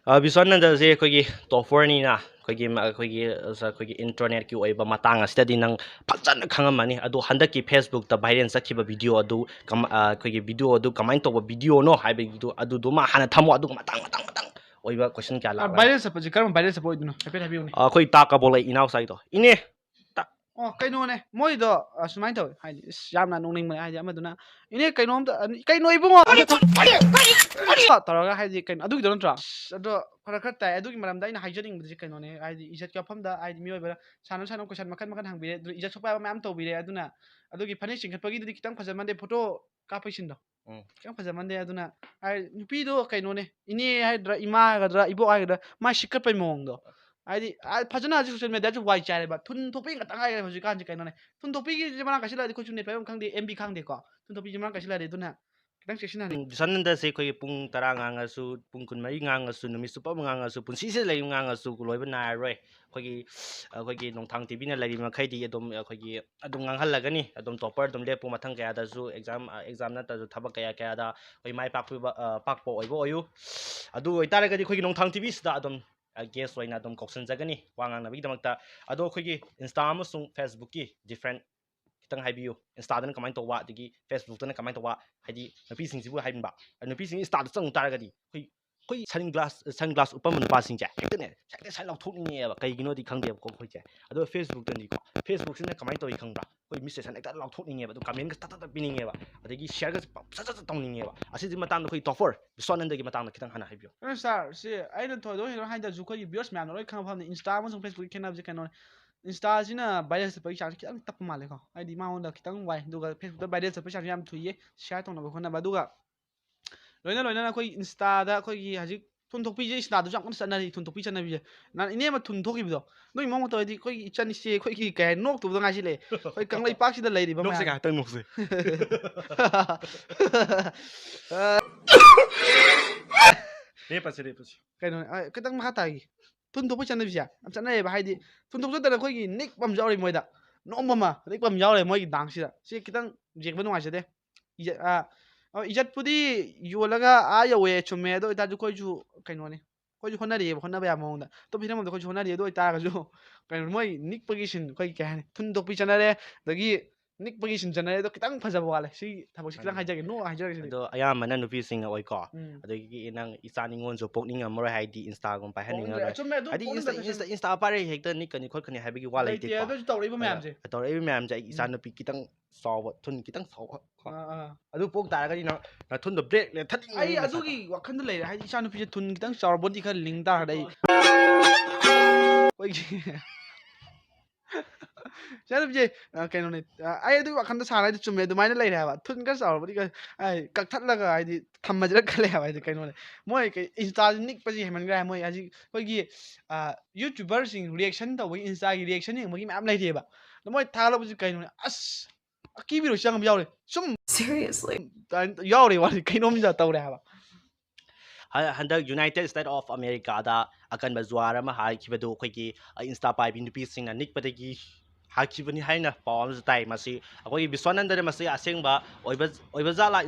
ꯑ, ꯕꯤꯁ꯭ꯋꯥꯅꯟꯗꯁꯦ ꯑꯩꯈꯣꯏꯒꯤ ꯇꯣꯞꯄꯔꯅꯤꯅ ꯑꯩꯈꯣꯏꯒꯤ, ꯑꯩꯈꯣꯏꯒꯤ, ꯑꯩꯈꯣꯏꯒꯤ ꯏꯟꯇꯔꯅꯦꯠꯀꯤ ꯑꯣꯏꯕ ꯃꯇꯥꯡ ꯑꯁꯤꯗꯗꯤ ꯅꯪ ꯐꯖꯅ ꯈꯪꯉꯝꯃꯅꯤ꯫ ꯑꯗꯣ ꯍꯟꯗꯛꯀꯤ ꯐꯦꯁꯕꯨꯛꯇ ꯚꯥꯏꯔꯦꯜ ꯆꯠꯈꯤꯕ ꯚꯤꯗꯤꯑꯣ ꯑꯗꯨ ꯀꯃ-, ꯑ, ꯑꯩꯈꯣꯏꯒꯤ ꯚꯤꯗꯤꯑꯣ ꯑꯗꯨ ꯀꯃꯥꯏꯅ ꯇꯧꯕ ꯚꯤꯗꯤꯑꯣꯅꯣ ꯍꯥꯏꯕꯒꯤꯗꯣ ꯑꯗꯨꯗꯨꯃ ꯍꯥꯟꯅ ꯊꯝꯃꯣ, ꯑꯗꯨꯒ ꯃꯇꯥꯡ ꯃꯇꯥꯡ ꯃꯇꯥꯡ ꯑꯣꯏꯕ ꯀꯣꯏꯁꯟ ꯀꯌꯥ ꯂꯥꯛꯑꯦ꯫ ꯚꯥꯏꯔꯦꯜ ꯆꯠꯄꯁꯦ ꯀꯔꯝꯕ ꯚꯥꯏꯔꯦꯜ ꯆꯠꯄ ꯑꯣꯏꯗꯣꯏꯅꯣ ꯍꯥꯏꯐꯦꯠ ꯍꯥꯏꯕꯤꯌꯨꯅꯦ꯫ ꯑ, ꯑꯩꯈꯣꯏ ꯇꯥ ꯀꯕꯣꯛ ꯂꯩ ꯏꯅꯥꯎꯆꯥꯒꯤꯗꯣ꯫ ꯏꯅꯦ! ꯇꯥ-, ꯑꯣ, ꯀꯩꯅꯣꯅꯦ, ꯃꯣꯏꯗꯣ, ꯑ, ꯁꯨꯃꯥꯏꯅ ꯇꯧꯋꯦ, ꯍꯥꯏꯗꯤ, ꯏꯁ, ꯌꯥꯝꯅ ꯅꯣꯛꯅꯤꯡꯕꯅꯦ, ꯍꯥꯏꯗꯤ, ꯑꯃꯗꯨꯅ, "ꯏꯅꯦ, ꯀꯩꯅꯣꯝꯇ, ꯑ, ꯀꯩꯅꯣ ꯏꯕꯨꯡꯉꯣ?" ꯇꯧꯔꯒ, ꯍꯥꯏꯗꯤ, ꯀꯩꯅꯣ, ꯑꯗꯨꯒꯤꯗꯣ ꯅꯠꯇ꯭ꯔꯣ? ꯑꯁ, ꯑꯗꯣ ꯈꯔ, ꯈꯔ ꯇꯥꯏ꯫ ꯑꯗꯨꯒꯤ ꯃꯔꯝꯗ ꯑꯩꯅ ꯍꯥꯏꯖꯅꯤꯡꯕꯗꯨꯁꯨ ꯀꯩꯅꯣꯅꯦ, ꯍꯥꯏꯗꯤ, ꯏꯖꯠꯀꯤ ꯋꯥꯐꯝꯗ, ꯍꯥꯏꯗꯤ, ꯃꯤꯑꯣꯏꯕꯅ ꯁꯥꯟꯅ ꯁꯥꯟꯅ question ꯃꯈꯟ ꯃꯈꯟ ꯍꯪꯕꯤꯔꯦ, ꯑꯗꯨ ꯏꯖꯠ ꯁꯣꯛꯄ ꯌꯥꯕ ꯃꯌꯥꯝ ꯇꯧꯕꯤꯔꯦ꯫ ꯑꯗꯨꯅ ꯑꯗꯨꯒꯤ ꯐꯅꯦꯛ ꯆꯤꯡꯈꯠꯄꯒꯤꯗꯨꯗꯤ ꯈꯤꯇꯪ ꯐꯖꯃꯟꯗꯦ, ꯐꯣꯇꯣ ꯀꯥꯞꯄꯩ ꯁꯤꯟꯗꯣ꯫ ꯎꯝ꯫ ꯈꯤꯇꯪ ꯐꯖꯃꯟꯗꯦ꯫ ꯑꯗꯨꯅ, ꯍꯥꯏꯗꯤ, ꯅꯨꯄꯤꯗꯣ ꯀꯩꯅꯣꯅꯦ, ꯏꯅꯦ ꯍꯥꯏꯒꯗ꯭ꯔꯥ, ꯏꯃꯥ ꯍꯥꯏꯒꯗ꯭ꯔꯥ, ꯏꯕꯣꯛ ꯍꯥꯏꯒꯗ꯭ꯔꯥ, ꯃꯥꯏ ꯁꯤꯛꯀꯠꯄꯩ ꯃꯑꯣꯡꯗꯣ꯫ ꯍꯥꯏꯗꯤ, ꯑ, ꯐꯖꯅ ꯍꯧꯖꯤꯛ social media ꯁꯨ ꯋꯥꯏ ꯆꯥꯏꯔꯦꯕ꯫ ꯊꯨꯟ ꯊꯣꯛꯄꯤ ꯉꯥꯛꯇ ꯉꯥꯏꯔꯦ ꯍꯧꯖꯤꯛꯀꯥꯟꯁꯦ, ꯀꯩꯅꯣꯅꯦ꯫ ꯊꯨꯟ ꯊꯣꯛꯄꯤꯒꯤꯁꯦ ꯃꯔꯥꯡ ꯀꯥꯏꯁꯤꯜꯂꯛꯑꯗꯤ ꯑꯩꯈꯣꯏꯁꯨ net ꯄꯥꯏꯐꯝ ꯈꯪꯗꯦ, M B ꯈꯪꯗꯦꯀꯣ꯫ ꯊꯨꯟ ꯊꯣꯛꯄꯤꯁꯦ ꯃꯔꯥꯡ ꯀꯥꯏꯁꯤꯜꯂꯛꯑꯗꯤ, ꯑꯗꯨꯅ ꯈꯤꯇꯪ ꯆꯦꯛꯁꯤꯟꯅꯅꯤ꯫ ꯎꯝ, ꯁꯟ ꯍꯟꯗꯛꯁꯦ ꯑꯩꯈꯣꯏꯒꯤ ꯄꯨꯡ ꯇꯔꯥ ꯉꯥꯡꯉꯁꯨ, ꯄꯨꯡ ꯀꯨꯟꯃꯔꯤ ꯉꯥꯡꯉꯁꯨ, ꯅꯨꯃꯤꯠ ꯆꯨꯞꯄ ꯑꯃ ꯉꯥꯡꯉꯁꯨ, ꯄꯨꯟꯁꯤꯁꯤꯗ ꯂꯩꯕ ꯉꯥꯡꯉꯁꯨ ꯂꯣꯏꯕ ꯅꯥꯏꯔꯔꯣꯏ꯫ ꯑꯩꯈꯣꯏꯒꯤ, ꯑꯩꯈꯣꯏꯒꯤ ꯅꯣꯡꯊꯥꯡ ꯇꯤꯚꯤꯅ ꯂꯩꯔꯤ ꯃꯈꯩꯗꯤ ꯑꯗꯨꯝ ꯑꯩꯈꯣꯏꯒꯤ ꯑꯗꯨꯝ ꯉꯥꯡꯍꯜꯂꯒꯅꯤ꯫ ꯑꯗꯨꯝ topper ꯑꯗꯨꯝ ꯂꯦꯞꯄꯨ, ꯃꯊꯪ ꯀꯌꯥꯗꯁꯨ exam, ꯑ, exam ꯅꯠꯇ꯭ꯔꯁꯨ ꯊꯕꯛ ꯀꯌꯥ ꯀꯌꯥꯗ ꯑꯩꯈꯣꯏ ꯃꯥꯏ ꯄꯥꯛꯄꯤꯕ, ꯑ, ꯄꯥꯛꯄ ꯑꯣꯏꯕ ꯑꯣꯏꯌꯨ꯫ ꯑꯗꯨ ꯑꯣꯏꯇꯥꯔꯒꯗꯤ ꯑꯩꯈꯣꯏꯒꯤ ꯅꯣꯡꯊꯥꯡ ꯇꯤꯚꯤꯁꯤꯗ ꯑꯗꯨꯝ, ꯑ, guest ꯑꯣꯏꯅ ꯑꯗꯨꯝ ꯀꯧꯁꯟꯖꯒꯅꯤ ꯋꯥ ꯉꯥꯡꯅꯕꯒꯤꯗꯃꯛꯇ꯫ ꯑꯗꯣ ꯑꯩꯈꯣꯏꯒꯤ Insta ꯑꯃꯁꯨꯡ Facebook ꯀꯤ different ꯈꯤꯇꯪ ꯍꯥꯏꯕꯤꯌꯨ꯫ Insta ꯗꯅ ꯀꯃꯥꯏꯅ ꯇꯧꯕ, ꯑꯗꯒꯤ Facebook ꯇꯅ ꯀꯃꯥꯏꯅ ꯇꯧꯕ, ꯍꯥꯏꯗꯤ ꯅꯨꯄꯤꯁꯤꯡꯁꯤꯕꯨ ꯍꯥꯏꯕꯤꯕ, ꯅꯨꯄꯤꯁꯤꯡ Insta ꯗ ꯆꯪꯉꯨ ꯇꯥꯔꯒꯗꯤ ꯑꯩꯈꯣꯏ, ꯑꯩꯈꯣꯏ sunglass, sunglass ꯎꯞꯄꯝꯕ ꯅꯨꯄꯥꯁꯤꯡꯁꯦ ꯍꯦꯛꯇꯅꯦ, ꯍꯦꯛꯇ ꯁꯥꯏ ꯂꯥꯎꯊꯣꯛꯅꯤꯡꯉꯦꯕ꯫ ꯀꯩꯒꯤꯅꯣꯗꯤ ꯈꯪꯗꯦꯕꯀꯣ ꯑꯩꯈꯣꯏꯁꯦ꯫ ꯑꯗꯣ Facebook ꯇꯅꯤꯀꯣ, Facebook ꯁꯤꯅ ꯀꯃꯥꯏꯅ ꯇꯧꯏ ꯈꯪꯕ꯭ꯔꯥ? ꯑꯩꯈꯣꯏ ꯃꯤꯁꯦ ꯁꯥꯏ ꯍꯦꯛꯇ ꯂꯥꯎꯊꯣꯛꯅꯤꯡꯉꯦꯕ, ꯑꯗꯣ comment ꯒ ꯇꯠ ꯇꯠ ꯇꯠ ꯄꯤꯅꯤꯡꯉꯦꯕ, ꯑꯗꯒꯤ share ꯒꯁꯦ ꯄꯞ ꯁꯠ ꯁꯠ ꯁꯠ ꯇꯧꯅꯤꯡꯉꯦꯕ꯫ ꯑꯁꯤꯒꯤ ꯃꯇꯥꯡꯗ ꯑꯩꯈꯣꯏ topper ꯕꯤꯁ꯭ꯋꯥꯅꯟꯗꯒꯤ ꯃꯇꯥꯡꯗ ꯈꯤꯇꯪ ꯍꯥꯟꯅ ꯍꯥꯏꯕꯤꯌꯨ꯫ ꯀꯩꯅꯣ sir, ꯁꯤ ꯑꯩꯅ ꯊꯣꯏꯗꯣꯛ ꯍꯦꯟꯗꯣꯛꯅ ꯍꯥꯏꯗ꯭ꯔꯁꯨ ꯑꯩꯈꯣꯏꯒꯤ viewers ꯃꯌꯥꯝꯅ ꯂꯣꯏ ꯈꯪꯕ ꯐꯕꯅꯤ, Insta ꯑꯃꯁꯨꯡ Facebook ꯒꯤ ꯈꯦꯠꯅꯕꯁꯦ ꯀꯩꯅꯣꯅꯤ꯫ Insta ꯁꯤꯅ viral ꯆꯠꯄꯒꯤ ꯆꯥꯡꯁꯦ ꯈꯤꯇꯪ ꯇꯞꯄ ꯃꯥꯜꯂꯦꯀꯣ, ꯍꯥꯏꯗꯤ ꯃꯉꯣꯟꯗ ꯈꯤꯇꯪ ꯋꯥꯏ꯫ ꯑꯗꯨꯒ Facebook ꯇ viral ꯆꯠꯄꯒꯤ ꯆꯥꯡꯁꯦ ꯌꯥꯝ ꯊꯨꯏꯌꯦ, share ꯇꯧꯅꯕ ꯈꯣꯠꯅꯕ꯫ ꯑꯗꯨꯒ ꯂꯣꯏꯅ ꯂꯣꯏꯅꯅ ꯑꯩꯈꯣꯏ Insta ꯗ ꯑꯩꯈꯣꯏꯒꯤ ꯍꯧꯖꯤꯛ ꯊꯨꯟ ꯊꯣꯛꯄꯤꯁꯦ Insta ꯗꯁꯨ ꯌꯥꯝ ꯀꯟꯅ ꯆꯠꯅꯔꯤ, ꯊꯨꯟ ꯊꯣꯛꯄꯤ ꯆꯠꯅꯕꯤꯁꯦ꯫ ꯅꯍꯥꯟ ꯏꯅꯦ ꯑꯃ ꯊꯨꯟ ꯊꯣꯛꯈꯤꯕꯗꯣ, ꯅꯣꯏ ꯃꯑꯣꯡ ꯃꯇꯧ ꯍꯥꯏꯗꯤ ꯑꯩꯈꯣꯏꯒꯤ ꯏꯆꯟ ꯏꯆꯦ ꯑꯩꯈꯣꯏꯒꯤ ꯀꯩ ꯍꯥꯏ, ꯅꯣꯛꯇꯧꯕꯗ ꯉꯥꯏꯁꯤꯜꯂꯛꯑꯦ꯫ ꯑꯩꯈꯣꯏ ꯀꯪꯂꯩꯄꯥꯛꯁꯤꯗ ꯂꯩꯔꯤꯕ ꯅꯣꯛꯁꯦ ꯃꯌꯥꯝ꯫ ꯉꯥꯏꯍꯥꯛꯇꯪ ꯅꯣꯛꯁꯦ꯫ ꯂꯦꯞꯄꯁꯤ, ꯂꯦꯞꯄꯁꯤ꯫ ꯀꯩꯅꯣ, ꯑ, ꯈꯤꯇꯪ ꯃꯈꯥ ꯇꯥꯒꯦ꯫ ꯊꯨꯟ ꯊꯣꯛꯄꯩ ꯆꯠꯅꯕꯤꯁꯦ ꯌꯥꯝ ꯆꯠꯅꯩꯌꯦꯕ, ꯍꯥꯏꯗꯤ ꯊꯨꯟ ꯊꯣꯛ ꯆꯠꯇꯅ ꯑꯩꯈꯣꯏꯒꯤ ꯅꯤꯛꯄ ꯑꯃꯁꯨ ꯌꯥꯎꯔꯤ ꯃꯣꯏꯗ, ꯅꯣꯛꯄ ꯑꯃ ꯅꯤꯛꯄ ꯑꯃ ꯌꯥꯎꯔꯦ ꯃꯣꯏꯒꯤ dance ꯁꯤꯗ꯫ ꯁꯤ ꯈꯤꯇꯪ ꯌꯦꯡꯕ ꯅꯨꯡꯉꯥꯏꯖꯗꯦ꯫ ꯏꯖꯠ, ꯑ, ꯑ, ꯏꯖꯠꯄꯨꯗꯤ ꯌꯣꯜꯂꯒ ꯑꯥ ꯌꯧꯋꯦ, ꯆꯨꯝꯃꯦ꯫ ꯑꯗꯨ ꯑꯣꯏꯇꯥꯔꯁꯨ ꯑꯩꯈꯣꯏꯁꯨ ꯀꯩꯅꯣꯅꯤ, ꯑꯩꯈꯣꯏꯁꯨ ꯍꯣꯠꯅꯔꯤꯑꯕ, ꯍꯣꯠꯅꯕ ꯌꯥꯕ ꯃꯑꯣꯡꯗ꯫ ꯑꯇꯣꯞꯄ ꯍꯤꯔꯝ ꯑꯃꯗ ꯑꯩꯈꯣꯏꯁꯨ ꯍꯣꯠꯅꯔꯤ꯫ ꯑꯗꯨ ꯑꯣꯏꯇꯥꯔꯒꯁꯨ ꯀꯩꯅꯣ, ꯃꯣꯏ ꯅꯤꯛꯄꯒꯤ scene, ꯑꯩꯈꯣꯏꯒꯤ ꯀꯩ ꯍꯥꯏꯅꯤ, ꯊꯨꯟ ꯊꯣꯛꯄꯤ ꯆꯠꯅꯔꯦ꯫ ꯑꯗꯒꯤ ꯅꯤꯛꯄꯒꯤ ꯁꯤꯟꯖꯟꯅꯔꯦ ꯑꯗꯣ ꯈꯤꯇꯪ ꯐꯖꯕ ꯋꯥꯠꯂꯦ꯫ ꯁꯤ ꯊꯕꯛꯁꯤ ꯈꯤꯇꯪ ꯎꯝ꯫ ꯍꯥꯏꯖꯒꯦ, ꯅꯣ ꯍꯥꯏꯖꯔꯒꯦ ꯁꯤꯗꯤ꯫ ꯑꯗꯣ ꯑꯌꯥꯝꯕꯅ ꯅꯨꯄꯤꯁꯤꯡꯅ ꯑꯣꯏꯀꯣ꯫ ꯎꯝ꯫ ꯑꯗꯒꯤ ꯅꯪ ꯏꯆꯥ ꯅꯤꯉꯣꯜꯁꯨ ꯄꯣꯛꯅꯤꯡꯉꯝꯃꯔꯣꯏ, ꯍꯥꯏꯗꯤ Instaꯒꯨꯝꯕ ꯄꯥꯏꯍꯟꯅꯤꯡꯉꯔꯣꯏ꯫ ꯄꯣꯛꯅꯤꯡꯗ꯭ꯔꯦ꯫ ꯆꯨꯝꯃꯦ, ꯑꯗꯨ ꯍꯥꯏꯗꯤ ꯄꯣꯛꯅꯤꯡꯗ꯭ꯔꯦ, Insta, ꯆꯨꯝꯃꯦ꯫ Insta, Insta ꯄꯥꯏꯔꯦ ꯍꯦꯛꯇ ꯅꯤꯛꯀꯅꯤ ꯈꯣꯠꯀꯅꯤ ꯍꯥꯏꯕꯒꯤ ꯋꯥ ꯂꯩꯇꯦ, ꯂꯩꯇꯦꯀꯣ꯫ ꯑꯗꯨꯁꯨ ꯇꯧꯔꯛꯏꯕ ꯑꯗ ꯃꯌꯥꯝꯁꯦ꯫ ꯇꯧꯔꯛꯏꯕ ꯃꯌꯥꯝꯁꯦ ꯑꯩ ꯎꯝ꯫ ꯏꯆꯥꯅꯨꯄꯤ ꯈꯤꯇꯪ ꯆꯥꯎꯕ, ꯊꯨꯟ ꯈꯤꯇꯪ ꯆꯥꯎꯕ ꯀꯣ꯫ ꯑꯥ, ꯑꯥ꯫ ꯑꯗꯨ ꯄꯣꯛ ꯇꯥꯔꯒꯗꯤ ꯅꯪ ꯅꯊꯨꯟꯗꯣ brake ꯂꯦꯟꯊꯠꯅꯤꯡꯕ ꯑꯩ ꯃꯁꯥꯗꯣ꯫ ꯑꯗꯨꯒꯤ ꯋꯥꯈꯜꯗ ꯂꯩꯔꯦ, ꯍꯥꯏꯗꯤ ꯏꯆꯥꯅꯨꯄꯤꯁꯦ ꯊꯨꯟ ꯈꯤꯇꯪ ꯆꯥꯎꯔ body ꯈꯔ ꯂꯤꯡ ꯇꯥꯔꯗꯤ ꯑꯩ ꯑꯩꯈꯣꯏꯒꯤ ꯏꯆꯥꯅꯨꯄꯤꯁꯦ, ꯑ, ꯀꯩꯅꯣꯅꯦ, ꯑ, ꯑꯩ ꯑꯗꯨꯒꯤ ꯋꯥꯈꯜꯗ ꯁꯥꯔ ꯍꯥꯏꯗꯤ ꯆꯨꯝꯃꯦ, ꯑꯗꯨꯃꯥꯏꯅ ꯂꯩꯔꯦ ꯍꯥꯏꯕ꯫ ꯊꯨꯟ ꯈꯔ ꯆꯥꯎꯔꯕꯗꯤ ꯀ-, ꯑꯩ ꯀꯛꯊꯠꯂꯒ ꯍꯥꯏꯗꯤ ꯊꯝꯃꯁꯤꯔ ꯈꯜꯂꯦ ꯍꯥꯏꯕ, ꯍꯥꯏꯗꯤ ꯀꯩꯅꯣꯅꯦ꯫ ꯃꯣꯏ ꯀꯩ Instaꯁꯦ ꯅꯤꯛꯄꯁꯦ ꯍꯦꯟꯃꯟꯈ꯭ꯔꯦ ꯍꯥꯏ꯫ ꯃꯣꯏ ꯍꯧꯖꯤꯛ ꯑꯩꯈꯣꯏꯒꯤ, ꯑ, YouTuberꯁꯤꯡ reaction ꯇꯧꯕꯒꯤ Instaꯒꯤ reaction ꯌꯦꯡꯕꯒꯤ ꯃꯌꯥꯝ ꯂꯩꯔꯤꯑꯕ꯫ ꯑꯗꯣ ꯃꯣꯏ ꯊꯥꯒꯠꯂꯛꯄꯁꯦ ꯀꯩꯅꯣꯅꯦ, ꯑꯁ, ꯑꯀꯤꯕꯤꯔꯣꯏ ꯆꯪꯕ ꯌꯥꯎꯔꯦ꯫ ꯁꯨꯝ Seriously? ꯇꯥꯏ-, ꯌꯥꯎꯔꯦ ꯋꯥꯅꯤ, ꯀꯩꯅꯣꯝ ꯌꯥ-, ꯇꯧꯔꯦ ꯍꯥꯏꯕ꯫ ꯍ-, ꯍꯟꯗꯛ United States of Americaꯗ ꯑꯀꯟꯕ ꯖꯨꯋꯥꯔ ꯑꯃ ꯍꯥꯏꯈꯤꯕꯗꯨ ꯑꯩꯈꯣꯏꯒꯤ, ꯑ, Insta ꯄꯥꯏꯕꯤ ꯅꯨꯄꯤꯁꯤꯡꯅ ꯅꯤꯛꯄꯗꯒꯤ ꯍꯥꯏꯈꯤꯕꯅꯤ ꯍꯥꯏꯅ ꯄꯥꯎ ꯑꯃꯁꯨ ꯇꯥꯏ꯫ ꯃꯁꯤ ꯑꯩꯈꯣꯏꯒꯤ ꯕꯤꯁ꯭ꯋꯥꯅꯟꯗꯅ ꯃꯁꯤ ꯑꯁꯦꯡꯕ ꯑꯣꯏꯕ, ꯑꯣꯏꯕ ꯖꯥꯠꯂꯥ?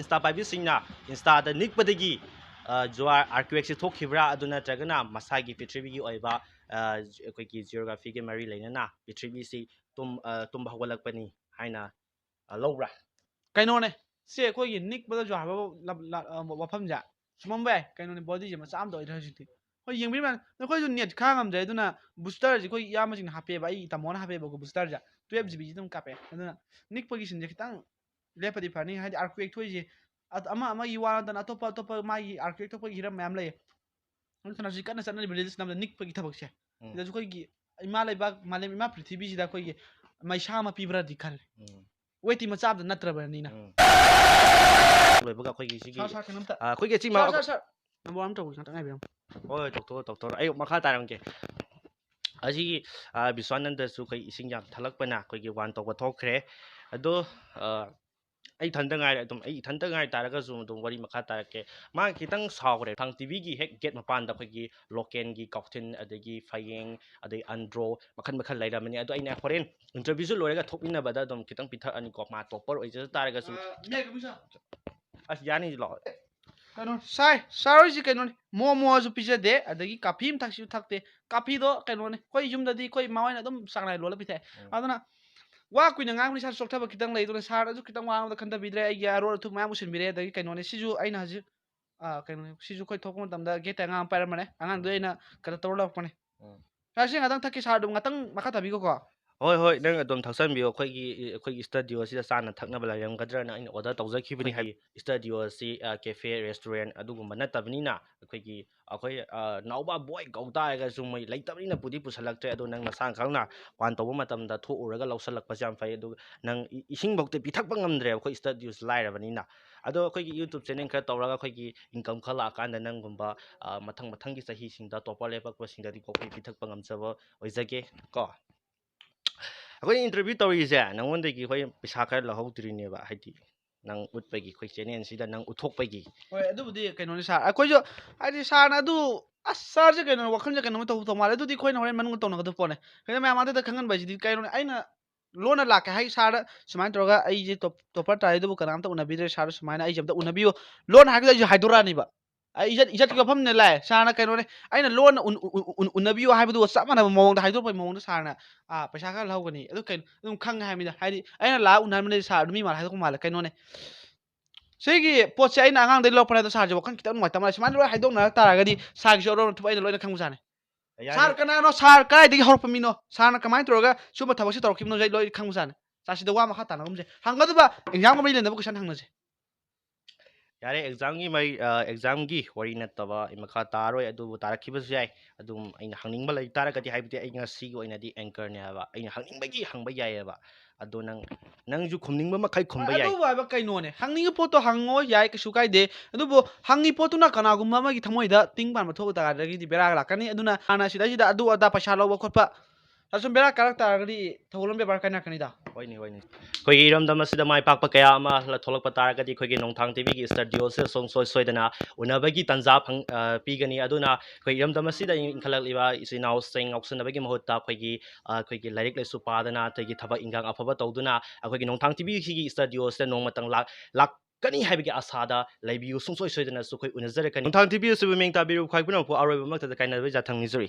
Instaꯗ ꯅꯤꯛꯄꯗꯒꯤ, ꯑ, ꯖꯨꯋꯥꯔ earthquakeꯁꯤ ꯊꯣꯛꯈꯤꯕ꯭ꯔꯥ? ꯑꯗꯨ ꯅꯠꯇ꯭ꯔꯒꯅ ꯃꯁꯥꯒꯤ ꯄ꯭ꯔꯤꯊꯤꯕꯤꯒꯤ ꯑꯣꯏꯕ, ꯑ, ꯑꯩꯈꯣꯏꯒꯤ geographyꯒꯤ ꯃꯔꯤ ꯂꯩꯅꯅ ꯄ꯭ꯔꯤꯊꯤꯕꯤꯁꯤ ꯇꯨꯝ-, ꯑ, ꯇꯨꯝꯕ ꯍꯧꯒꯠꯂꯛꯄꯅꯤ ꯍꯥꯏꯅ ꯑ, ꯂꯧꯕ꯭ꯔꯥ? ꯀꯩꯅꯣꯅꯦ, ꯁꯤ ꯑꯩꯈꯣꯏꯒꯤ ꯅꯤꯛꯄꯗꯁꯨ ꯍꯥꯏꯕ ꯂꯝ-, ꯂ-, ꯑ, ꯋꯥꯐꯝꯁꯦ ꯆꯨꯝꯃꯝꯕ ꯌꯥꯏ꯫ ꯀꯩꯅꯣꯅꯦ, bodyꯁꯦ ꯃꯆꯥ ꯑꯃ ꯇꯧꯔꯦ ꯍꯧꯖꯤꯛꯇꯤ꯫ ꯍꯣꯏ, ꯌꯦꯡꯕꯤꯔꯤꯕ ꯃꯌꯥꯝ, ꯅꯈꯣꯏꯁꯨ net ꯈꯥꯡ ꯉꯝꯗ꯭ꯔꯦ꯫ ꯑꯗꯨꯅ boosterꯁꯦ ꯑꯩꯈꯣꯏ ꯏꯌꯥꯝꯕꯁꯤꯡꯅ ꯍꯥꯞꯄꯦꯕ, ꯑꯩ ꯇꯥꯃꯣꯅ ꯍꯥꯞꯄꯦꯕꯀꯣ boosterꯁꯦ꯫ Twelve GBꯁꯦ ꯑꯗꯨꯝ ꯀꯥꯞꯄꯦ꯫ ꯑꯗꯨꯅ ꯅꯤꯛꯄꯒꯤ ꯁꯤꯟꯁꯦ ꯈꯤꯇꯪ ꯂꯦꯞꯄꯗꯤ ꯐꯅꯤ꯫ ꯍꯥꯏꯗꯤ earthquake ꯊꯣꯛꯏꯁꯦ ꯑ-, ꯑꯃ ꯑꯃꯒꯤ ꯋꯥ ꯅꯠꯇꯅ ꯑꯇꯣꯞꯄ, ꯑꯇꯣꯞꯄ ꯃꯥꯒꯤ earthquake ꯊꯣꯛꯄꯒꯤ ꯍꯤꯔꯝ ꯃꯌꯥꯝ ꯂꯩꯌꯦ꯫ ꯑꯗꯨꯅ ꯍꯧꯖꯤꯛ ꯀꯟꯅ ꯆꯠꯅꯔꯤꯕ reels ꯅꯝꯕꯗ ꯅꯤꯛꯄꯒꯤ ꯊꯕꯛꯁꯦ꯫ ꯎꯝ꯫ ꯁꯤꯗꯁꯨ ꯑꯩꯈꯣꯏꯒꯤ ꯏꯃꯥ ꯂꯩꯕꯥꯛ, ꯃꯥꯂꯦꯝ ꯏꯃꯥ ꯄ꯭ꯔꯤꯊꯤꯕꯤꯁꯤꯗ ꯑꯩꯈꯣꯏꯒꯤ ꯃꯩꯁꯥ ꯑꯃ ꯄꯤꯕ꯭ꯔꯥꯗꯤ ꯈꯜꯂꯦ꯫ ꯎꯝ꯫ ꯋꯦꯠꯇꯤ ꯃꯆꯥ ꯑꯝꯇ ꯅꯠꯇ꯭ꯔꯕꯅꯤꯅ꯫ ꯎꯝ꯫ ꯂꯣꯏꯕꯒ ꯑꯩꯈꯣꯏꯒꯤ ꯁꯤꯒꯤ, ꯁꯥꯔ, ꯁꯥꯔ, ꯀꯩꯅꯣꯝꯇ꯫ ꯑ, ꯑꯩꯈꯣꯏꯒꯤ ꯑꯆꯤꯡꯕ ꯁꯥꯔ, ꯁꯥꯔ, ꯁꯥꯔ꯫ Number one ꯑꯃ ꯇꯧꯕ ꯉꯥꯛꯇꯪ ꯉꯥꯏꯕꯤꯔꯝꯃꯨ꯫ ꯍꯣꯏ, ꯍꯣꯏ, ꯇꯧꯊꯣꯛꯑꯣ, ꯇꯧꯊꯣꯛꯑꯣ꯫ ꯑꯩ ꯃꯈꯥ ꯇꯥꯔꯝꯒꯦ꯫ ꯑꯁꯤꯒꯤ, ꯑ, ꯕꯤꯁ꯭ꯋꯥꯅꯟꯗꯁꯨ ꯑꯩꯈꯣꯏ ꯏꯁꯤꯡ ꯌꯥꯝ ꯊꯛꯂꯛꯄꯅ ꯑꯩꯈꯣꯏꯒꯤ ꯋꯥꯟ ꯇꯧꯕ ꯊꯣꯛꯈ꯭ꯔꯦ꯫ ꯑꯗꯣ, ꯑ, ꯑꯩ ꯏꯊꯟꯇ ꯉꯥꯏꯔꯦ꯫ ꯑꯗꯨꯝ ꯑꯩ ꯏꯊꯟꯇ ꯉꯥꯏ ꯇꯥꯔꯒꯁꯨ ꯑꯗꯨꯝ ꯋꯥꯔꯤ ꯃꯈꯥ ꯇꯥꯔꯛꯀꯦ꯫ ꯃꯥ ꯈꯤꯇꯪ ꯁꯥꯎꯈ꯭ꯔꯦ꯫ ꯊꯥꯡ TVꯒꯤ ꯍꯦꯛ gate ꯃꯄꯥꯟꯗ ꯑꯩꯈꯣꯏꯒꯤ ꯂꯣꯀꯦꯟꯒꯤ ꯀꯥꯎꯊꯤꯟ, ꯑꯗꯒꯤ ꯐꯌꯦꯡ, ꯑꯗꯩ ꯑꯟꯗ꯭ꯔꯣ ꯃꯈꯜ ꯃꯈꯜ ꯂꯩꯔꯝꯃꯅꯤ꯫ ꯑꯗꯣ ꯑꯩꯅ ꯍꯣꯔꯦꯟ interviewꯁꯨ ꯂꯣꯏꯔꯒ ꯊꯣꯛꯃꯤꯟꯅꯕꯗ ꯑꯗꯨꯝ ꯈꯤꯇꯪ ꯄꯤꯊꯛꯑꯅꯤꯀꯣ꯫ ꯃꯥ topper ꯑꯣꯏꯖ ꯇꯥꯔꯒꯁꯨ꯫ ꯑ, ꯃꯌꯥꯏ ꯀꯨꯝꯕꯤꯁꯥ꯫ ꯑꯁ, ꯌꯥꯅꯤ, ꯂꯥꯛꯑꯣ꯫ ꯀꯩꯅꯣ, ꯁꯥꯏ, ꯁꯥꯔ ꯍꯣꯏꯁꯤ ꯀꯩꯅꯣꯅꯤ, ꯃꯣꯃꯣꯁꯨ ꯄꯤꯖꯗꯦ, ꯑꯗꯒꯤ ꯀꯥꯐꯤ ꯑꯃ ꯊꯛꯁꯤꯁꯨ ꯊꯛꯇꯦ꯫ ꯀꯥꯐꯤꯗꯣ ꯀꯩꯅꯣꯅꯤ, ꯑꯩꯈꯣꯏ ꯌꯨꯝꯗꯗꯤ ꯑꯩꯈꯣꯏ ꯏꯃꯥ ꯍꯣꯏꯅ ꯑꯗꯨꯝ ꯆꯥꯡ ꯅꯥꯏꯅ ꯂꯣꯜꯂ ꯄꯤꯊꯛꯑꯦ꯫ ꯎꯝ꯫ ꯑꯗꯨꯅ ꯋꯥ ꯀꯨꯏꯅ ꯉꯥꯡꯕꯅꯤ, ꯏꯁꯥꯁꯨ ꯆꯣꯛꯊꯕ ꯈꯤꯇꯪ ꯂꯩ, ꯑꯗꯨꯅ ꯁꯥꯔꯅꯁꯨ ꯈꯤꯇꯪ ꯋꯥ ꯉꯥꯡꯕꯗ ꯈꯟꯊꯕꯤꯗ꯭ꯔꯦ꯫ ꯑꯩꯒꯤ ꯑꯔꯣꯜ ꯑꯊꯨꯞ ꯃꯌꯥꯝ ꯎꯁꯤꯟꯕꯤꯔꯦ꯫ ꯑꯗꯒꯤ ꯀꯩꯅꯣꯅꯦ, ꯁꯤꯁꯨ ꯑꯩꯅ ꯍꯧꯖꯤꯛ, ꯑ, ꯀꯩꯅꯣꯅꯦ, ꯁꯤꯁꯨ ꯑꯩꯈꯣꯏ ꯊꯣꯛꯄ ꯃꯇꯝꯗ ꯒꯦꯠꯇ ꯑꯉꯥꯡ ꯑꯃ ꯄꯥꯏꯔꯝꯕꯅꯦ, ꯑꯉꯥꯡꯗꯣ ꯑꯩꯅ ꯀꯩꯅꯣ ꯇꯧꯔ ꯂꯧꯔꯛꯄꯅꯦ꯫ ꯎꯝ꯫ ꯁꯥꯔ, ꯁꯤ ꯉꯥꯛꯇꯪ ꯊꯛꯀꯦ, ꯁꯥꯔ ꯑꯗꯨꯝ ꯉꯥꯛꯇꯪ ꯃꯈꯥ ꯇꯥꯕꯤꯈꯣꯀꯣ꯫ ꯍꯣꯏ, ꯍꯣꯏ, ꯅꯪ ꯑꯗꯨꯝ ꯊꯛꯆꯟꯕꯤꯌꯣ꯫ ꯑꯩꯈꯣꯏꯒꯤ, ꯑꯩꯈꯣꯏꯒꯤ ꯁ꯭ꯇꯨꯗꯤꯑꯣꯁꯤꯗ ꯆꯥꯅ ꯊꯛꯅꯕ ꯂꯩꯔꯝꯒꯗ꯭ꯔꯅ ꯑꯩꯅ ꯑꯣꯔꯗꯔ ꯇꯧꯖꯈꯤꯕꯅꯤ꯫ ꯑꯩꯈꯣꯏꯒꯤ ꯁ꯭ꯇꯨꯗꯤꯑꯣꯁꯤ, ꯑ, ꯀꯦꯐꯦ, ꯔꯦꯁꯇꯨꯔꯦꯟ ꯑꯗꯨꯒꯨꯝꯕ ꯅꯠꯇꯕꯅꯤꯅ ꯑꯩꯈꯣꯏꯒꯤ, ꯑꯩꯈꯣꯏ, ꯑ, ꯅꯥꯎꯕ ꯕꯣꯏ ꯀꯧ ꯇꯥꯔꯒꯁꯨ ꯃꯣꯏ ꯂꯩꯇꯕꯅꯤꯅ ꯄꯨꯗꯤ ꯄꯨꯁꯜꯂꯛꯇ꯭ꯔꯦ꯫ ꯑꯗꯣ ꯅꯪ ꯅꯁꯥ ꯈꯪꯅ ꯄꯥꯟ ꯇꯧꯕ ꯃꯇꯝꯗ ꯊꯣꯛꯎꯔꯒ ꯂꯧꯁꯜꯂꯛꯄꯁꯦ ꯌꯥꯝ ꯐꯩ꯫ ꯑꯗꯨꯒ ꯅꯪ ꯏ-, ꯏꯁꯤꯡꯐꯧꯗ ꯄꯤꯊꯛꯄ ꯉꯝꯗ꯭ꯔꯦꯕ ꯑꯩꯈꯣꯏ ꯁ꯭ꯇꯨꯗꯤꯑꯣꯁꯤ ꯂꯥꯏꯔꯕꯅꯤꯅ꯫ ꯑꯗꯣ ꯑꯩꯈꯣꯏꯒꯤ YouTube ꯆꯦꯅꯦꯜ ꯈꯔ ꯇꯧꯔꯒ ꯑꯩꯈꯣꯏꯒꯤ ꯏꯟꯀꯝ ꯈꯔ ꯂꯥꯛꯑꯀꯥꯟꯗ ꯅꯪꯒꯨꯝꯕ, ꯑ, ꯃꯊꯪ ꯃꯊꯪꯒꯤ ꯆꯍꯤꯁꯤꯡꯗ ꯇꯣꯞꯄꯔ ꯂꯦꯞꯄꯛꯄꯁꯤꯡꯗꯗꯤ ꯀꯣꯐꯤ ꯄꯤꯊꯛꯄ ꯉꯝꯖꯕ ꯑꯣꯏꯖꯒꯦ ꯀꯣ꯫ ꯑꯩꯈꯣꯏꯅ ꯏꯟꯇꯔꯚ꯭ꯌꯨ ꯇꯧꯔꯤꯁꯦ ꯅꯉꯣꯟꯗꯒꯤ ꯑꯩꯈꯣꯏ ꯄꯩꯁꯥ ꯈꯔ ꯂꯧꯍꯧꯗ꯭ꯔꯤꯅꯦꯕ, ꯍꯥꯏꯗꯤ ꯅꯪ ꯎꯠꯄꯒꯤ, ꯑꯩꯈꯣꯏ ꯆꯦꯅꯦꯜꯁꯤꯗ ꯅꯪ ꯎꯠꯊꯣꯛꯄꯒꯤ꯫ ꯍꯣꯏ, ꯑꯗꯨꯕꯨꯗꯤ ꯀꯩꯅꯣꯅꯤ ꯁꯥꯔ, ꯑꯩꯈꯣꯏꯁꯨ ꯍꯥꯏꯗꯤ ꯁꯥꯔꯅ ꯑꯗꯨ, ꯑꯁ, ꯁꯥꯔꯁꯦ ꯀꯩꯅꯣ, ꯋꯥꯈꯜꯁꯦ ꯀꯩꯅꯣꯝ ꯇꯧ ꯇꯧ ꯃꯥꯜꯂꯦ꯫ ꯑꯗꯨꯗꯤ ꯑꯩꯈꯣꯏꯅ ꯍꯣꯔꯦꯟ ꯃꯅꯨꯡꯗ ꯇꯧꯅꯒꯗꯕ ꯄꯣꯠꯅꯦ꯫ ꯀꯩꯅꯣ, ꯃꯌꯥꯝ ꯑꯗꯨꯗ ꯈꯪꯍꯟꯕ ꯍꯥꯏꯁꯤꯗꯤ ꯀꯩꯅꯣꯅꯦ, ꯑꯩꯅ ꯂꯣꯟꯅ ꯂꯥꯛꯀꯦ ꯍꯥꯏ, ꯁꯥꯔꯗ ꯁꯨꯃꯥꯏꯅ ꯇꯧꯔꯒ ꯑꯩꯁꯦ ꯇꯣꯞ-, ꯇꯣꯞꯄꯔ ꯇꯥꯔꯦ, ꯑꯗꯨꯕꯨ ꯀꯅꯥꯝꯇ ꯎꯅꯕꯤꯗ꯭ꯔꯦ, ꯁꯥꯔꯗ ꯁꯨꯃꯥꯏꯅ ꯑꯩꯁꯦ ꯑꯝꯇ ꯎꯅꯕꯤꯌꯨ, ꯂꯣꯟꯅ ꯍꯥꯏꯔꯒꯗꯤ ꯑꯩꯁꯨ ꯍꯥꯏꯗꯣꯔꯛꯑꯅꯤꯕ꯫ ꯑꯩ ꯏꯖꯠ, ꯏꯖꯠꯀꯤ ꯋꯥꯐꯝꯅꯦ ꯂꯥꯛꯑꯦ꯫ ꯁꯥꯔꯅ ꯀꯩꯅꯣꯅꯦ, ꯑꯩꯅ ꯂꯣꯟꯅ ꯎꯟ-, ꯎ-, ꯎ-, ꯎ-, ꯎꯟ-, ꯎꯅꯕꯤꯌꯨ ꯍꯥꯏꯕꯗꯨꯒ ꯆꯞ ꯃꯥꯟꯅꯕ ꯃꯑꯣꯡꯗ ꯍꯥꯏꯗꯣꯔꯛꯄꯒꯤ ꯃꯑꯣꯡꯗ ꯁꯥꯔꯅ, ꯑꯥ, ꯄꯩꯁꯥ ꯈꯔ ꯂꯧꯒꯅꯤ꯫ ꯑꯗꯨ ꯀꯩꯅꯣ, ꯑꯗꯨꯝ ꯈꯪꯉꯦ ꯍꯥꯏꯕꯅꯤꯗ꯫ ꯍꯥꯏꯗꯤ ꯑꯩꯅ ꯂꯥꯛꯑ ꯎꯅꯍꯟꯕꯅꯦ ꯁꯥꯔ, ꯑꯗꯨ ꯃꯤ ꯃꯥꯜꯂ ꯍꯥꯏꯗꯣꯛꯄ ꯃꯥꯜꯂꯦ꯫ ꯀꯩꯅꯣꯅꯦ, ꯁꯤꯒꯤ ꯄꯣꯠꯁꯦ ꯑꯩꯅ ꯑꯉꯥꯡꯗꯩ ꯂꯧꯔꯛꯄꯅꯦ, ꯑꯗꯣ ꯁꯥꯔꯁꯦ ꯋꯥꯈꯜ ꯈꯤꯇꯪ ꯅꯨꯡꯉꯥꯏꯇꯕ ꯃꯥꯜꯂꯦ꯫ ꯁꯨꯃꯥꯏꯅ ꯂꯣꯏ ꯍꯥꯏꯗꯣꯛꯅꯔꯛ ꯇꯥꯔꯒꯗꯤ ꯁꯥꯔꯒꯤꯁꯨ ꯑꯔꯣꯟꯕ ꯊꯕꯛ ꯑꯩꯅ ꯂꯣꯏꯅ ꯈꯪꯕꯖꯥꯠꯅꯤ꯫ ꯌꯥꯅꯤ꯫ ꯁꯥꯔ ꯀꯅꯥꯅꯣ? ꯁꯥꯔ ꯀꯗꯥꯏꯗꯒꯤ ꯍꯧꯔꯛꯄ ꯃꯤꯅꯣ? ꯁꯥꯔꯅ ꯀꯃꯥꯏꯅ ꯇꯧꯔꯒ ꯁꯨꯝꯕ ꯊꯕꯛꯁꯦ ꯇꯧꯔꯛꯈꯤꯕꯅꯣꯁꯦ ꯑꯩ ꯂꯣꯏ ꯈꯪꯕꯖꯥꯠꯅꯤ꯫ ꯁꯥꯔ, ꯁꯤꯗ ꯋꯥ ꯃꯈꯥ ꯇꯥꯅꯒꯨꯝꯁꯦ꯫ ꯍꯪꯒꯗꯕ ꯑꯦꯛꯖꯥꯝꯒ ꯃꯔꯤ ꯂꯩꯅꯕ ꯀꯣꯏꯁꯟ ꯍꯪꯅꯁꯦ꯫ ꯌꯥꯔꯦ, ꯑꯦꯛꯖꯥꯝꯒꯤ ꯃꯔꯤ, ꯑ, ꯑꯦꯛꯖꯥꯝꯒꯤ ꯋꯥꯔꯤ ꯅꯠꯇꯕ ꯑꯩ ꯃꯈꯥ ꯇꯥꯔꯣꯏ, ꯑꯗꯨꯕꯨ ꯇꯥꯔꯛꯈꯤꯕꯁꯨ ꯌꯥꯏ꯫ ꯑꯗꯨꯝ ꯑꯩꯅ ꯍꯪꯅꯤꯡꯕ ꯂꯩ ꯇꯥꯔꯒꯗꯤ, ꯍꯥꯏꯕꯗꯤ ꯑꯩ ꯉꯁꯤꯒꯤ ꯑꯣꯏꯅꯗꯤ ꯑꯦꯡꯀꯔꯅꯦ ꯍꯥꯏꯕ, ꯑꯩꯅ ꯍꯪꯅꯤꯡꯕꯒꯤ ꯍꯪꯕ ꯌꯥꯏꯑꯕ꯫ ꯑꯗꯣ ꯅꯪ, ꯅꯪꯁꯨ ꯈꯨꯝꯅꯤꯡꯕ ꯃꯈꯩ ꯈꯨꯝꯕ ꯌꯥꯏ꯫ ꯑꯗꯨꯕꯨ ꯍꯥꯏꯕ ꯀꯩꯅꯣꯅꯦ, ꯍꯪꯅꯤꯡꯕ ꯄꯣꯠꯇꯣ ꯍꯪꯉꯣ, ꯌꯥꯏ, ꯀꯩꯁꯨ ꯀꯥꯏꯗꯦ꯫ ꯑꯗꯨꯕꯨ ꯍꯪꯉꯤ ꯄꯣꯠꯇꯨꯅ ꯀꯅꯥꯒꯨꯝꯕ ꯑꯃꯒꯤ ꯊꯃꯣꯏꯗ ꯇꯤꯡ ꯄꯥꯟꯕ ꯊꯣꯛꯄ ꯇꯥꯔꯒꯗꯤ ꯕꯦꯔꯥ ꯂꯥꯛꯀꯅꯤ꯫ ꯑꯗꯨꯅ ꯍꯥꯟꯅ ꯁꯤꯗꯩꯁꯤꯗ ꯑꯗꯨ ꯑꯗꯥ ꯄꯩꯁꯥ ꯂꯧꯕ ꯈꯣꯠꯄ, ꯑꯁꯨꯝ ꯕꯦꯔꯥ ꯀꯥꯔꯛ ꯇꯥꯔꯒꯗꯤ ꯊꯧꯒꯜꯂꯣꯟ ꯕꯦꯕꯥꯔ ꯀꯥꯏꯅꯔꯛꯀꯅꯤꯗ꯫ ꯍꯣꯏꯅꯦ, ꯍꯣꯏꯅꯦ꯫ ꯑꯩꯈꯣꯏꯒꯤ ꯏꯔꯝꯗꯝ ꯑꯁꯤꯗ ꯃꯥꯏ ꯄꯥꯛꯄ ꯀꯌꯥ ꯑꯃ ꯊꯣꯛꯂꯛꯄ ꯇꯥꯔꯒꯗꯤ ꯑꯩꯈꯣꯏꯒꯤ ꯅꯣꯡꯊꯥꯡ ꯇꯤꯚꯤꯒꯤ ꯁ꯭ꯇꯨꯗꯤꯑꯣꯁꯤꯗ ꯁꯨꯡꯁꯣꯏ ꯁꯣꯏꯗꯅ ꯎꯅꯕꯒꯤ ꯇꯥꯟꯖꯥ ꯐꯪ-, ꯑ, ꯄꯤꯒꯅꯤ꯫ ꯑꯗꯨꯅ ꯑꯩꯈꯣꯏ ꯏꯔꯝꯗꯝ ꯑꯁꯤꯗ ꯏꯟꯈꯠꯂꯛꯂꯤꯕ ꯏꯆꯤꯜ ꯏꯅꯥꯎꯁꯤꯡ ꯉꯥꯎꯁꯟꯅꯕꯒꯤ ꯃꯍꯨꯠꯇ ꯑꯩꯈꯣꯏꯒꯤ, ꯑ, ꯑꯩꯈꯣꯏꯒꯤ ꯂꯥꯏꯔꯤꯛ ꯂꯥꯏꯁꯨ ꯄꯥꯗꯅ, ꯑꯩꯈꯣꯏꯒꯤ ꯊꯕꯛ ꯏꯟꯈꯥꯡ ꯑꯐꯕ ꯇꯧꯗꯨꯅ ꯑꯩꯈꯣꯏꯒꯤ ꯅꯣꯡꯊꯥꯡ ꯇꯤꯚꯤꯁꯤꯒꯤ ꯁ꯭ꯇꯨꯗꯤꯑꯣꯁꯤꯗ ꯅꯣꯡꯃꯇꯪ ꯂꯥꯛ-, ꯂꯥꯛꯀꯅꯤ ꯍꯥꯏꯕꯒꯤ ꯑꯁꯥꯗ ꯂꯩꯕꯤꯌꯨ꯫ ꯁꯨꯡꯁꯣꯏ ꯁꯣꯏꯗꯅꯁꯨ ꯑꯩꯈꯣꯏ ꯎꯅꯖꯔꯛꯀꯅꯤ꯫ ꯅꯣꯡꯊꯥꯡ ꯇꯤꯚꯤ ꯑꯁꯤꯕꯨ ꯃꯤꯡ ꯇꯥꯕꯤꯔꯨ ꯈ꯭ꯋꯥꯏ ꯄꯨꯝꯅꯃꯛꯄꯨ ꯑꯔꯣꯏꯕꯃꯛꯇꯗ ꯀꯥꯏꯅꯕ ꯌꯥꯊꯪ ꯅꯤꯖꯔꯤ꯫